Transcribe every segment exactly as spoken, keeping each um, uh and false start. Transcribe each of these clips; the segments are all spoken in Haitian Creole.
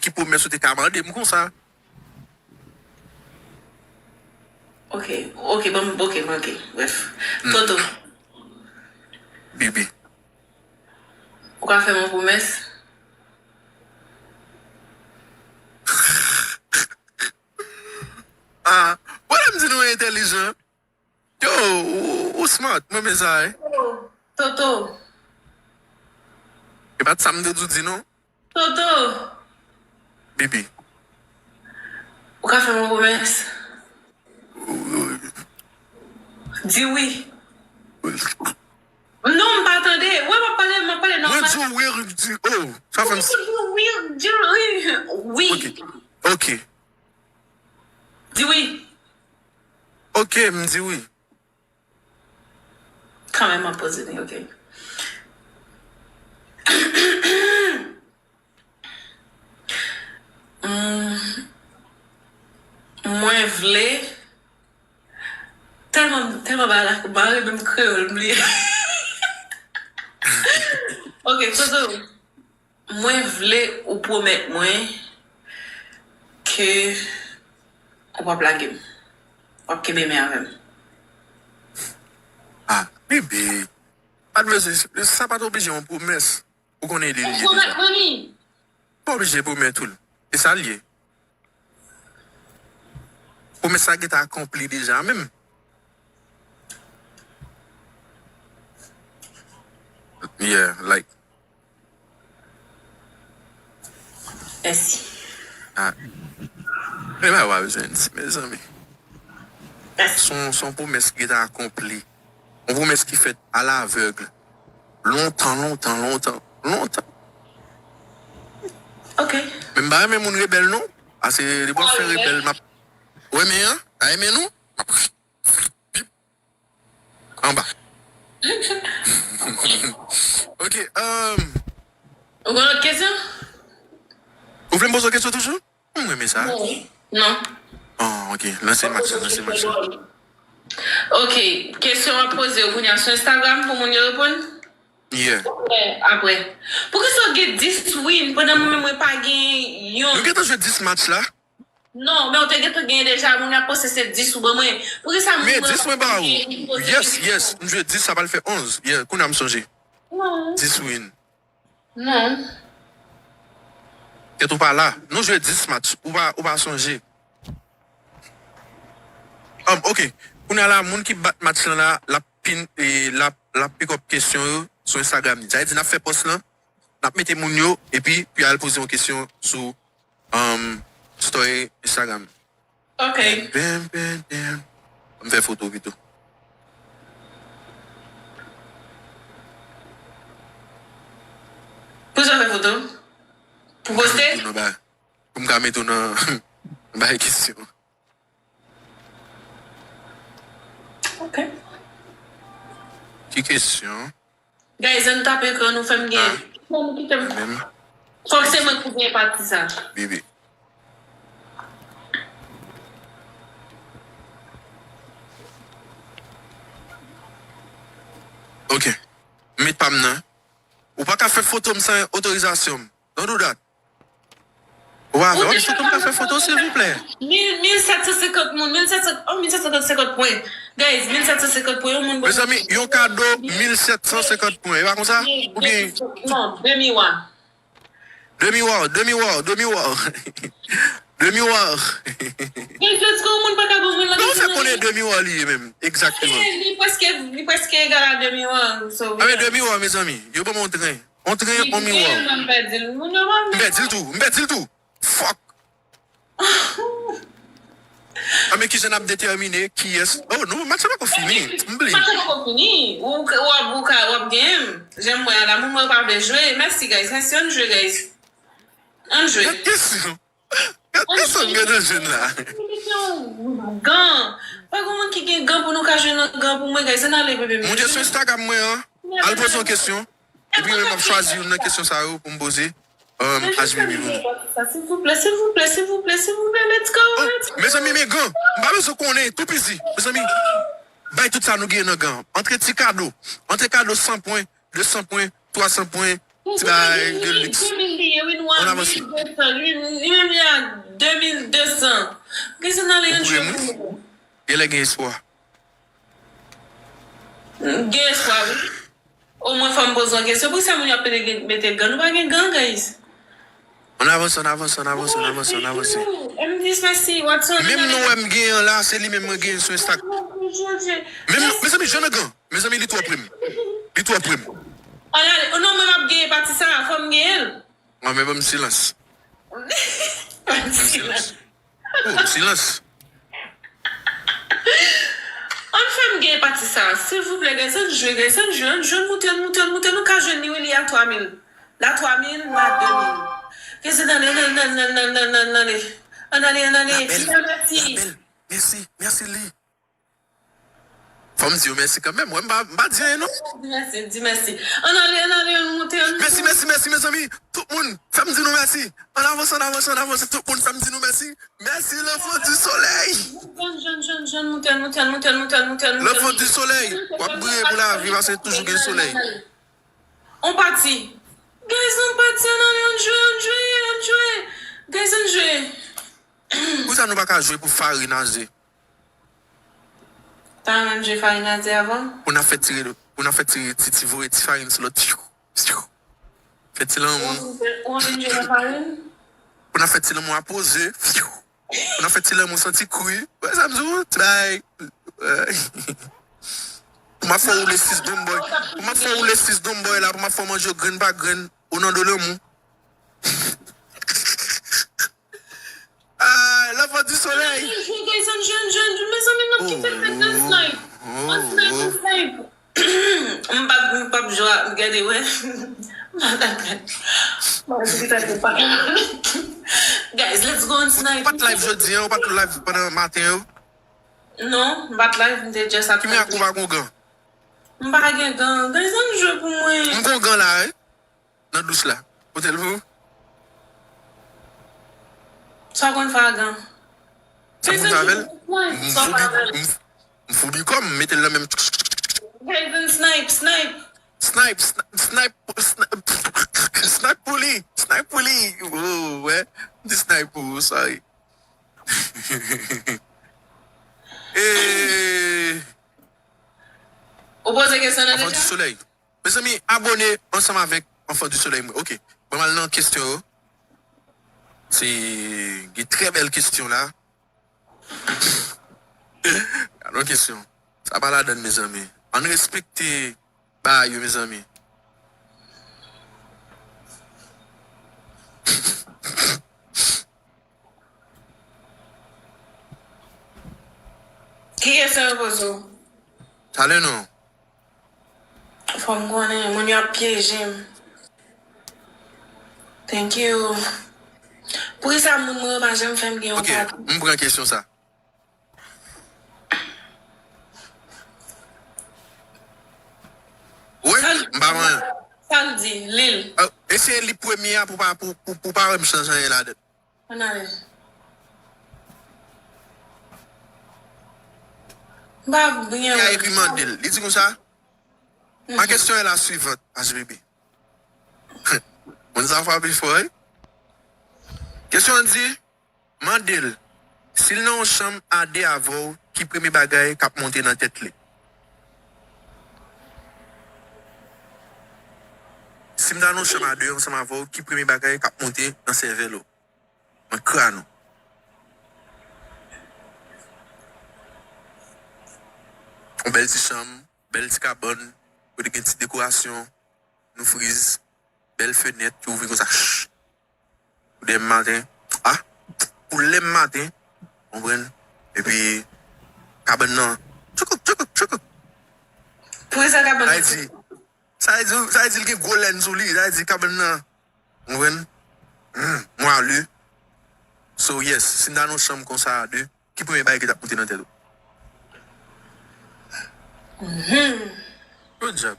ki pwomès ou te ka mande m konsa. Ok, ok, bon, ok, bon, ok. Bref. Toto. Bibi. Ou ka fè m yon pwomès? Ah, wè lè m di nou entèlijan. Yo, ou, ou smart, mwen men sa, eh. Toto. E pa t sa m te di w di non. Toto. Bibi. Ou ka fè m yon pwomès? Di wi. Non, m pa tande. Wè, m ap pale, m ap pale nòmal. Mwen di w wi, di, oh, sa fè m. Di wi, di wi. Wi. Ok. Ok. Di wi. Ok, m di wi. Kanmenm, m ap poze li, ok. Hmm, mwen vle. Tèlman, tèlman bagay la mare menm kreyòl m bliye. Ok, Toto, mwen vle ou pwomèt mwen ke ou p ap lage m. W ap kenbe men avè m. Ah, bebe. Pa t bezwen, sa pa t oblije yon pwomès. Ou konnen li l ye deja. Ou pwomèt mwen li? Pa oblije pwomèt ou l. E sa l ye. Pwomès la gentan akonpli deja menm. Yeah, like. Mèsi. Ah. Men bagay pa bezwen di, mezanmi. Mèsi. Se yon, se yon pwomès ki gentan akonpli. Yon pwomès ki fèt alavèg. Lontan, lontan, lontan, lontan. Ok. Men m pa renmen moun rebèl non. Ase li pral fè rebèl, m ap. Ou renmen an? A renmen nou? M ap anba. Ok. Um, Ou gen lòt kesyon? Ou vle m poze w kesyon toujou? M renmen sa. Non. Oh, ok. Lanse match la, lanse match la. Ok. Kesyon w ap poze yo kounye a sou Instagram pou moun yo reponn? Yeah. Apre. Poukisa w gen dis win pandan mwen menm mwen pa gen yon? Nou gentan jwe dis match la. Non, men w te gentan genyen deja, moun ap panse se dis ou ban mwen. Poukisa moun Men dis mwen ba ou. Yes, yes. M jwe dis, sa pral fè onz. Yeah, kounye a m sonje. Non. Dis win. Non. Kèt ou pa la. Nou jwe dis match. Ou pa, ou pa sonje. Um, ok. Kounye a la, moun ki bat match lan la, l ap pin, e, l ap, l ap pick up kesyon yo sou Instagram li. Sa vle di n ap fè pòs lan, n ap mete moun yo, epi pou y al poze yon kesyon sou, um, story Instagram. Ok. Bam, bam, bam. M fè foto pito. Poukisa w fè foto? Pou poste? Pou nou ba, pou m ka mete w nan bay kesyon. Ok. Ki kesyon? Guys, ann tape ekran nou, fè m gen. Fò nou kite m. Fòk se mwen ki gen pati sa. Bibi. Ok. M met pa m nan. Ou pa ka fè foto m san otorizasyon m. Don't do that. Ou pa fè. Ou te chante m ka fè foto, silvouplè. Mil, mil sèt san senkant moun, mil sèt san, oh, mil sèt san senkant pwen. Guys, mil sèt san senkant pwen, yon moun. Mezanmi, yon kado mil sèt san senkant pwen. E pa konsa? Oubyen. Non, demi wa. Demi wa, demi wa, demi wa. Demi wa. Guys, let's go, moun pa ka bon, moun la. Non, fè konnen demi wa li ye menm. Egzakteman. Li preske, li preske egal a demi wa. So, a men demi wa, mezanmi. Yo ban m yon tren. On tren, on miwa. M pèdi l tou, m pèdi l tou. Fuck. A men kijan n ap detèmine kiyès? Oh non, match la poko fini. M bliye. Match la poko fini. Ou w ap, ou ka, w ap genyen m. Jan m wè a la, moun mwen pa vle jwe. Mèsi, guys. Mèsi, ann jwe, guys. Ann jwe. Gad kesyon. Gad kesyon m gen nan jèn la. Gan. Pa gen moun ki gen gan pou nou ka jwe nan gan pou mwen, guys. Ann ale, bebe. Moun jwe sou Instagram mwen an. Al poze yon kesyon. Epi mwen m ap chwazi youn nan kesyon sa yo pou m poze. Um, H B B pou nou. Silvouplè, silvouplè, silvouplè, silvouplè, let's go, let's go. Mezanmi, men gan. M pa bezwen konnen, tou pizi. Mezanmi, bay tout sa nou gen nan gan. Antre ti kado. Antre kado san pwen, de san pwen, twa san pwen, Ti bagay de liks. Ann avanse. Li menm li a de mil de san. Kisa nan li ann jwe pou mwen? Genlè gen espwa. Gen espwa, wi. Omwen fò m poze yon kesyon. Poukisa moun yo ap mete, mete gan? Nou pa gen gan, guys. Ann avanse, ann avanse, ann avanse, ann avanse, ann avanse. M dis mèsi, Watson. Menm non wè m genyen an la, se li menm mwen genyen sou Insta. Menm, mezanmi, Jean nan gan. Mezanmi, li twò pre m. Li twò pre m. Ann ale, non, mwen m ap genyen pati sa a, fò m genyen l. Mwen menm, m silans. M silans. Oh, silans. Ann fè m gen pati sa a, silvouplè, guys, ann jwe, guys, ann jwe, ann jwe, ann moute, ann moute, ann moute, nou ka jwenn li, wi, li a twa mil. Li a twa mil, li a de mil. Guys, ann ale, ann ale, ann ale, ann ale, ann ale, ann ale. Ann ale, ann ale. Mèsi, mèsi, li. Fò m di yo mèsi kanmenm. Wè, m pa, m pa di anyen, non. Di mèsi, di mèsi. Ann ale, ann ale, ann moute, ann moute. Mèsi, mèsi, mèsi, mezanmi. Tout moun, fè m di nou mèsi. Ann avanse, ann avanse, ann avanse. Tout moun, fè m di nou mèsi. Mèsi, L'Enfant du Soleil. Jwenn, jwenn, jwenn, jwenn, moute, moute, moute. L'Enfant du Soleil. W ap briye pou lavi, paske toujou gen solèy. On pati. Guys, on pati, ann ale, ann jwe, ann jwe, ann jwe. Guys, ann jwe. Poukisa nou pa ka jwe pou farinaze? Ta renmen jwe farinaze avan? Pou n ap fè tire, pou n ap fè tire ti, ti voye ti farin sou lòt. Fyou, fyou. Fè ti lanmou. Ou anvi jwe nan farin? Pou n ap fè ti lanmou a poze. Fyou. Pou n ap fè ti lanmou santi kri. Wè sa m di w? Ti bagay. Pou m ap fè w woule sis donbòy. Pou m ap fè w woule sis donbòy la. Pou m ap fè w manje yo grenn pa grenn. Ou nan do lanmou. Ah, L'Enfant du Soleil. Jwenn, jwenn, jwenn, jwenn, mezanmi, n ap kite l fè gran snipe. An snipe, an snipe. M p ap, m p ap jwe, gade, wè. Guys, let's go on snipe. Ou pa t live jodi a, ou pa t live pandan maten yo? Non, m pa t live, m te just ap. Ki miracle ou pa gon gan? M pa gen gan. Guys, ann jwe pou mwen. M gon gan la, wi. Nan douch la. Pote l pou ou. Sa w konn fè ak gan? Sa m konn fè avè l? M foubi, m, m foubi kò m, m mete l nan men m. Raven, snipe, snipe. Snipe, snipe, snipe, snipe, snipe pou li. Snipe pou li. Oh, wè. M di snipe pou ou, sorry. Eh. Ou poze kesyon nan deja? Enfant du Soleil. Mezanmi, abòne ansanm avèk Enfant du Soleil mwen. Ok. Ban m al nan kesyon yo. Se gen trè bèl kesyon la. Gade yon kesyon. Sa pa ladann, mezanmi. Ann respekte bagay yo, mezanmi. Ki kesyon yo poze w? Talè non. Fò m konnen, moun yo ap pyeje m. Thank you. Poukisa moun mwen yo pa janm fè m gen yon pati? Ok, m pran kesyon sa. Wi, m pa manyen. Sa l di, li l. Ah, eseye li premye a pou pa, pou, pou, pou pa wè m chanje anyen ladan l. Ann ale. M pa byen wè. Li ekri mande l. Li di konsa, ma question est la suivante, H B B. Moun sa frape fò, wi. Kesyon an di, mande l, si l nan yon chanm a de avè w, ki premye bagay k ap monte nan tèt li? Si m ta nan yon chanm a de ansanm avè w, ki premye bagay k ap monte nan sèvèl ou? Nan kràn ou. Yon bèl ti chanm, bèl ti kabann, kote gen ti dekorasyon, nou friz, bèl fenèt ki ouvri konsa, ch. Pou demen maten, ah, pou lèm maten, konprann? Epi, kabann nan, tchoukouk, tchoukouk, tchoukouk. Pou sa kabann nan. Sa vle di, sa vle di, sa vle di l gen gwo lèn sou li, sa vle di kabann nan, konprann? Hmm, mwa li. So, yes, si n ta nan yon chanm konsa a de, ki premye bagay ki t ap monte nan tèt ou? Mhm. Podyab.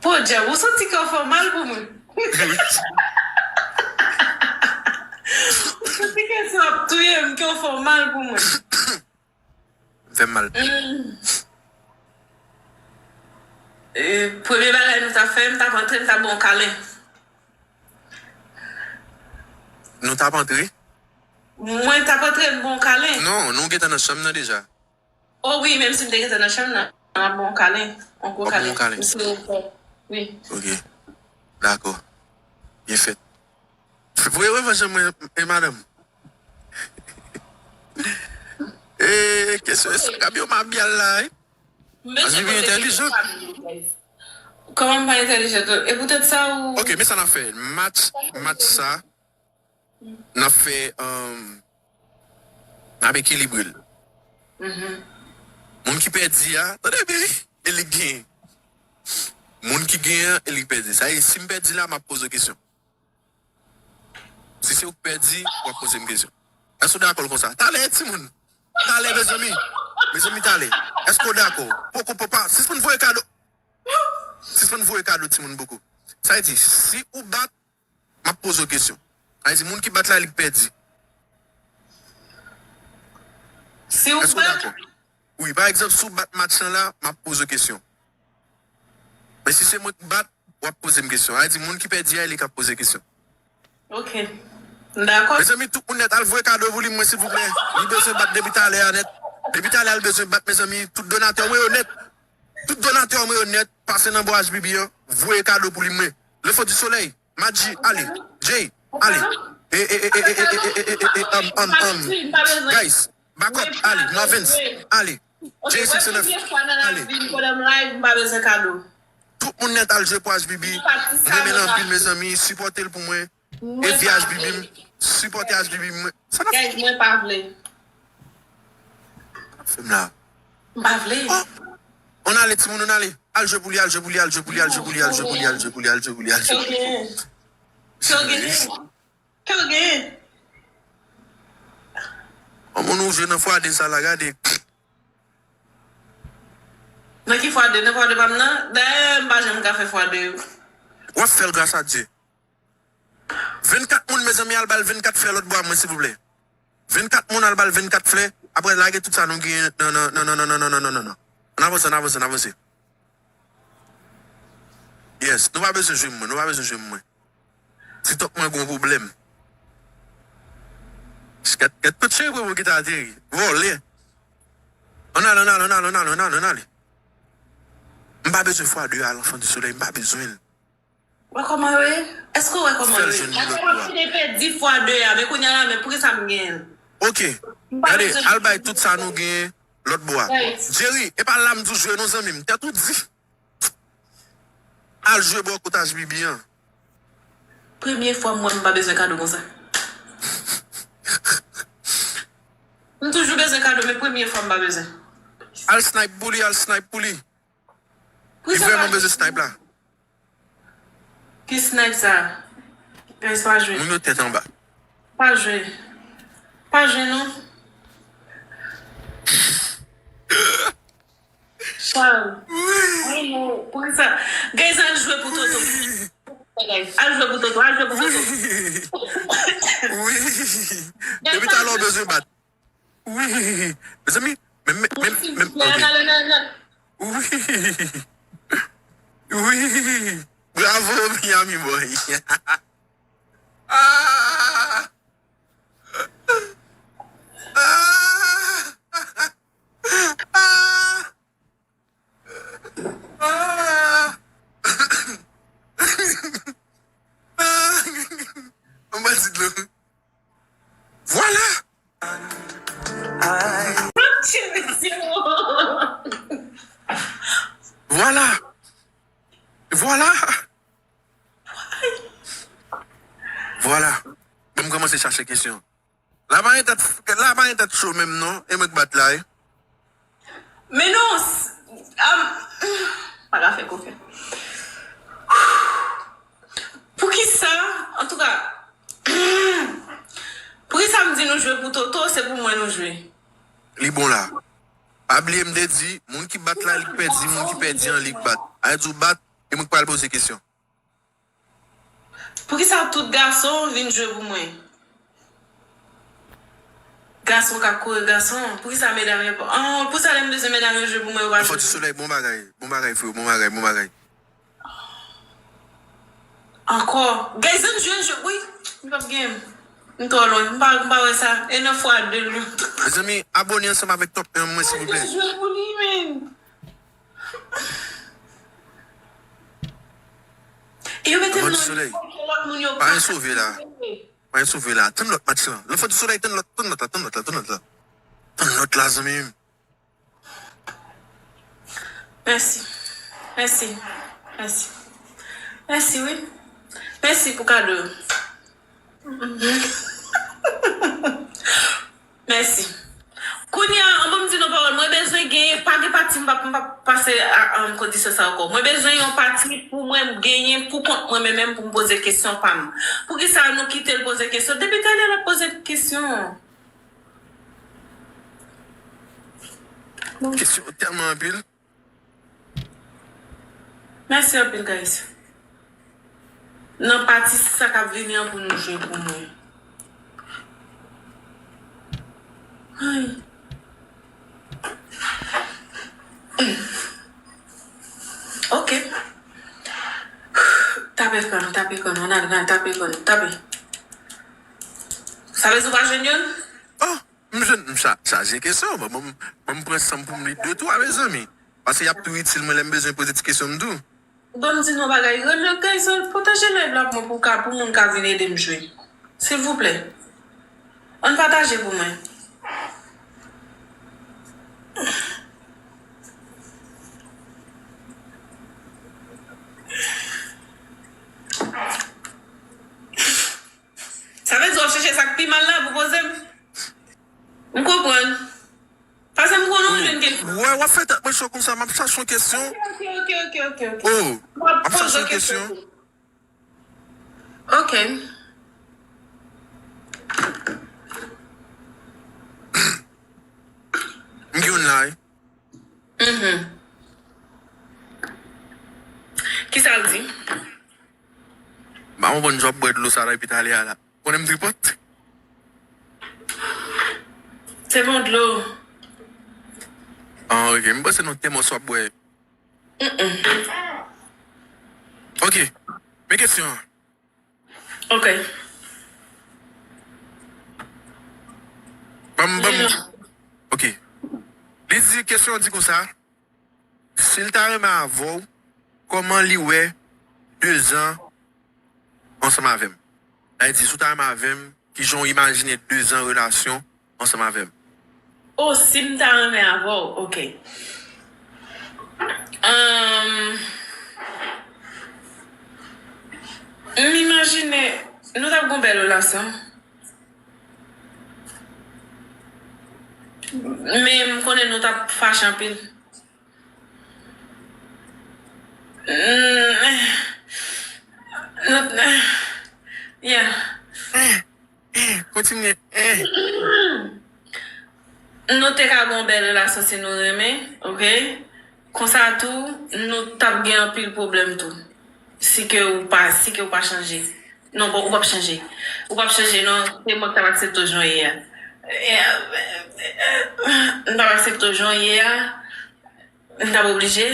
Podyab, ou santi kè w fè w mal pou mwen? Ou santi kè sa ap touye m, kè w fè w mal pou mwen? M fè m mal. Mm. E, premye bagay nou t ap fè, m t ap antre, m t ap ba w kalen. Nou t ap antre? Mwen t ap antre, m ba w kalen. Non, nou gentan nan chanm nan deja. O wi, menm si m te gentan nan chanm nan, m ap ba w kalen. Yon gwo W ap ba m yon kalen. kalen? M sou yon pò. Wi. Ok. Dakò. Byen fèt. Voye revanj an mwen, e madanm. E kesyon Instagram yo m ap byal la, wi. Mesye, Vivi entèlijan. Kòman m pa entèlijan tou? E poutèt sa ou. Ok, men sa n ap fè. Match, match sa, n ap fè, um, n ap ekilibre l. Moun ki pèdi a, tande byen, e li k genyen. Moun ki genyen an, e li k pèdi. Sa vle di, si m pèdi la, m ap poze w kesyon. Si se ou k pèdi, w ap poze m kesyon. Èske w dakò l konsa? Talè, timoun. Talè, mezanmi. Mezanmi, talè. Èske w dakò? Poko, papa, sispann voye kado. Sispann voye kado, timoun, poko. Sa vle di, si ou bat, m ap poze w kesyon. Sa vle di, moun ki bat la, li k pèdi. Si ou Èske w bat, dakò? Wi, pa egzanp, si w bat match lan la, m ap poze w kesyon. Men si se mwen k bat, w ap poze m kesyon. Sa vle di, moun ki pèdi a, li k ap poze kesyon. Ok. M dakò. Mezanmi, tout moun nèt, al voye kado pou li, mwen, silvouplè. Li bezwen bat depi talè a nèt. Depi talè a, li bezwen bat, mezanmi. Tout donatè mwen yo nèt. Tout donatè mwen yo nèt. Pase nan bò H B B an. Voye kado pou li, mwen. Le Fo di Solèy, Madji, ale. Jay, ale. E, e, e, e, e, e, e, e, e, e, um, um, um. Guys, Backup, ale. Marvens, ale. Jay six nine, ale. Pandan m live, m pa bezwen kado. Tout moun nèt al jwe pou H B B. M renmen l anpil, mezanmi. Sipòte l pou mwen. E vye H B B m. Sipòte H B B m. Sa n ap Guys, mwen pa vle. fè m la? M pa vle. Oh! On ale, timoun, on ale. Al jwe pou li, al jwe pou li, al jwe pou li, al jwe pou li, al jwe pou li, al jwe pou li, al jwe pou li, al jwe pou li. Ke w genyen? Ke w genyen? An moun ou jwe nan fwa de sa la, gade. Nan ki fwa de? Nan fwa de pa m nan? Dayè, m pa janm ka fè fwa de yo. W ap fè l gras a Dye. Vennkat moun, mezanmi, al ba l vennkat flè lòt bò a mwen, silvouplè. Vennkat moun, al ba l vennkat flè. Apre, lage tout sa nou genyen nan, nan, nan, nan. Ann avanse, ann avanse, ann avanse. Yes, nou pa bezwen jwe mwen, nou pa bezwen jwe mwen. TikTok mwen gon pwoblèm. Gèt, gèt tout cheri pou ki ta ateri. Vòlè. Ann ale, ann ale, ann ale, ann ale, ann ale, ann ale. M pa bezwen fwa de a, L'Enfant du Soleil, m pa bezwen l. Wè kòman yo ye? Èske w wè kòman yo ye? Mwen te pèdi fwa de a, men kounye a la, men poukisa m genyen l? Ok. Gade, al bay tout sa nou genyen lòt bò a. Jerry, e pa la m di w jwe non, zanmi m. Tèt ou di. Al jwe bò kote H B B an. Premye fwa m wè m pa bezwen kado konsa. M toujou bezwen kado, men premye fwa m pa bezwen. Al snipe pou li, al snipe pou li. Li vrèman bezwen snipe la. Ki snipe sa? Guys, pa jwe. Moun yo tèt anba. Pa jwe. Pa jwe non. Charles. Ay non, poukisa? Guys, al jwe pou Toto. Al jwe pou Toto, al jwe pou Toto. Wi. Depi talè w bezwen bat. Wi. Mezanmi, men, men, men, men, ok. Wi. Wi. Bravo, Miami Boy. Ah! Ah! Ah! Ah! Ah! Anba ti dlo. Vwala! Vwala! Vwala! Vwala. Bon, m kòmanse chache kesyon. La pa gen tèt, la pa gen tèt cho menm non. E mwen k bat la, wi. Men non, s- am, pa ka fè konfyans. Poukisa, antouka, poukisa m di nou jwe pou Toto, se pou mwen nou jwe. Li bon la. Pa bliye m te di, moun ki bat la, li k pèdi, moun ki pèdi an, li k bat. Sa vle di w bat, e mwen k pral poze kesyon. Poukisa tout gason vin jwe pou mwen? Gason k ap kore gason. Poukisa medam yo pa. Oh, pou sa lè m bezwen medam yo jwe pou mwen, yo pa jwe. Fò di solèy, bon bagay. Bon bagay, freo. Bon bagay, bon bagay. Ankò. Guys, ann jwe, ann jwe. Wi, m p ap gen. M twò lwen. M pa, m pa wè sa. E nan fwa de l. Mezanmi, abòne ansanm avèk Top un mwen, silvouplè. Ann jwe pou li, men. E yo mete m nan solèy. Lòt moun yo pa sove la. Pa gen sove la. Tann lòt match lan. Lanfan di solèy, tann lòt, tann lòt la, tann lòt la, tann lòt la. Tann lòt la, zanmi m. Mèsi. Mèsi. Mèsi. Mèsi, wi. Mèsi pou kado yo. Mèsi. Kounye a, an ban m di nou pawòl, mwen bezwen genyen, pa gen pati m p ap, m p ap pase a, a kondisyon sa ankò. Mwen bezwen yon pati pou mwen genyen pou kont mwen menm, menm pou m poze kesyon pa m. Poukisa nou kite l poze kesyon? Depi talè l ap poze kesyon. Kesyon tèlman anpil. Mèsi anpil, guys. Nan pati sa k ap vini an pou nou jwe pou mwen. Ay. Ok. Tape ekran nou, tape ekran nou, ann al, ann al, tape ekran nou, tape. Sa vle di w pa jwenn youn? Oh, m jwenn, m cha-, chaje kesyon. Ban m, ban m pran san m pou m li de twa, mezanmi. Paske y ap tou itil mwen lè m bezwen poze ti kesyon m tou. Ban m di nou bagay. Ren lè kay sa, pataje live la pou mwen, pou ka, pou moun ka vin ede m jwe. Silvouplè. Ann pataje pou mwen. Sa vle di w ap chèche sa k pi mal la pou poze m? M konprann. Paske m konnen w jwenn kesyon. Wè, w ap fè tèt mwen cho konsa, m ap chache yon kesyon. Ok, ok, ok, ok, ok, ok. Oh, m ap chache yon kesyon. Ok. M gen youn la, wi. Mhm. Kisa l di? M pa konprann jan w ap bwè dlo sa la epi talè a la. Konnen m tripòt? Se bon dlo. Ah, ok. M panse non te mòso w ap bwè. Mm-mm. Ok. Men kesyon an. Ok. Ban m, ban m. Ok. Li di, kesyon an di konsa, si l ta renmen avè w, kòman li wè de zan ansanm avè m? Sa vle di, si w ta renmen avè m, kijan w imajine de zan relasyon ansanm avè m? Oh, si m ta renmen avè w, ok. Ahn, m imajine nou t ap gon bèl relasyon. Men m konnen nou t ap fache anpil. Mm, eh, nou, eh, yeah. Eh, eh, kontinye, eh. Nou te ka gen yon bèl relasyon si nou renmen, ok? Konsa tou, nou t ap gen anpil pwoblèm tou. Si ke ou pa, si ke ou pa chanje. Non, bon, ou p ap chanje. Ou p ap chanje, non. Se mwen k t ap aksepte w jan w ye a. Eh, eh, eh, eh, m t ap aksepte w jan w ye a. M t ap oblije.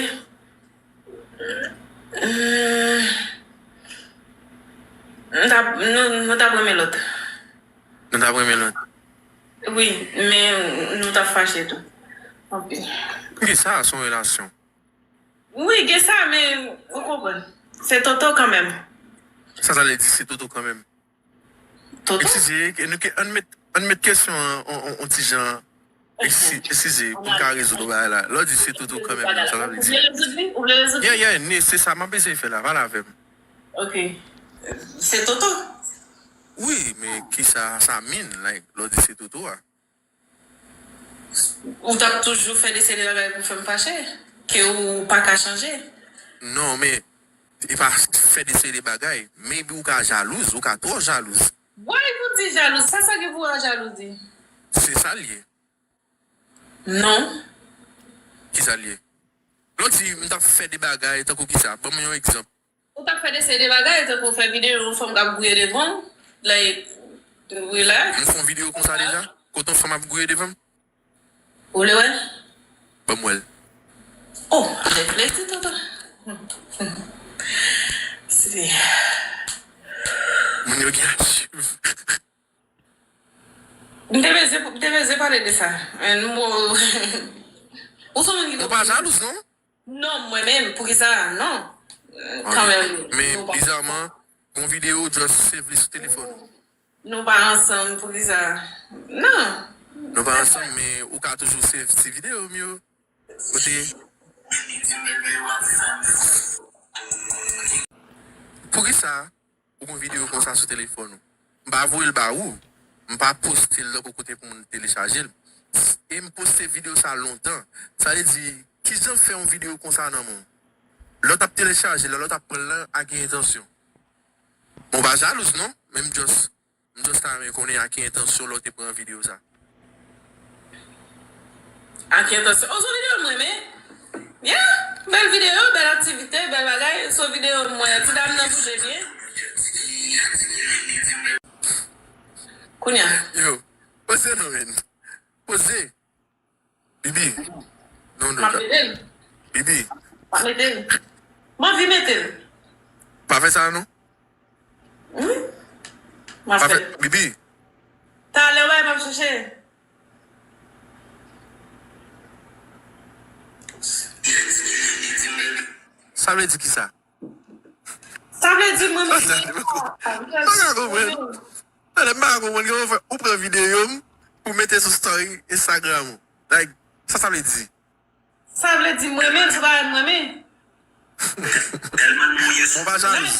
Hmm. M t ap, nou, nou t ap renmen lòt. Nou t ap renmen lòt. Wi, men nou t ap fache tou. Anpil. Gen sa, se yon relasyon. Wi, gen sa, men ou konprann. Se Toto kanmenm. Sa, sa vle di se Toto kanmenm. Toto? Eskize, ke nou ke, ann met, ann met kesyon an, on, on, on ti jan, eksi-, eskize, pou m ka rezoud yon bagay la. Lè w di se Toto kanmenm, sa, sa vle di. Ou vle rezoud li? Ou vle rezoud li? Yeah, yeah, ne, se sa m ap eseye fè la, pale avè m. Ok. Se Toto? Wi, men kisa sa mean, like, lè w di se Toto a? Ou t ap toujou fè de seri de bagay pou fè m fache, ke ou pa ka chanje. Non, men, e pa fè de seri de bagay. Maybe ou ka jalouz, ou ka twò jalouz. Why pou di jalouz? Sa, sa gen pou wè ak jalouzi? Se sa l ye. Non. Kisa l ye? Lè w di, m t ap fè de bagay, tankou kisa? Ban m yon egzanp. Ou t ap fè de seri de bagay, tankou fè videyo yon fanm k ap gouye devan w, like, relax. Nou fè yon videyo konsa deja? Kote yon fanm ap gouye devan m? Ou vle wè l? Ban m wè l. Oh, avèk plezi, tonton. Si. Moun yo gen achiv. M te bezwen, m te bezwen pale de sa. Men nou, ou se yon moun ki... Ou pa jalous, non? Non, mwen menm, poukisa? Non. Kanmenm. Men bizarman, yon videyo just save li sou telefòn ou. Nou pa ansanm, poukisa? Non. Nou pa ansanm, men ou ka toujou save ti videyo m yo. Kote? Poukisa ou gen videyo konsa sou telefòn ou? M pa voye l ba ou. M pa poste l tankou kote pou moun telechaje l. E m poste videyo sa lontan. Sa vle di, kijan fè yon videyo konsa nan men w? Lè w t ap telechaje l, lè w t ap pran l lan, a ki entansyon? Bon, ou pa jalouz, non? Men m just, m just ta renmen konnen a ki entansyon lè w te pran videyo sa. A ki entansyon? Oh, se yon videyo mwen, men. Yeah! Bèl videyo, bèl aktivite, bèl bagay. Se yon videyo mwen. Ti dam nan bouje byen. Kounye a. Yo, poze non, men. Poze. Bibi. Non, non. M ap mete l. Bibi. M ap mete l. M anvi mete l. Pa fè sa, non. Wi. M ap fè l. Bibi. Talè w bay m ap chèche. Sa vle di kisa? Sa vle di mwen menm. Sa vle di mwen. Talè m pa konprann kòman fè ou pran videyo m pou mete sou story Instagram ou. Like, sa sa vle di? Sa vle di mwen menm, se pa mwen menm. Mwen pa jalouz.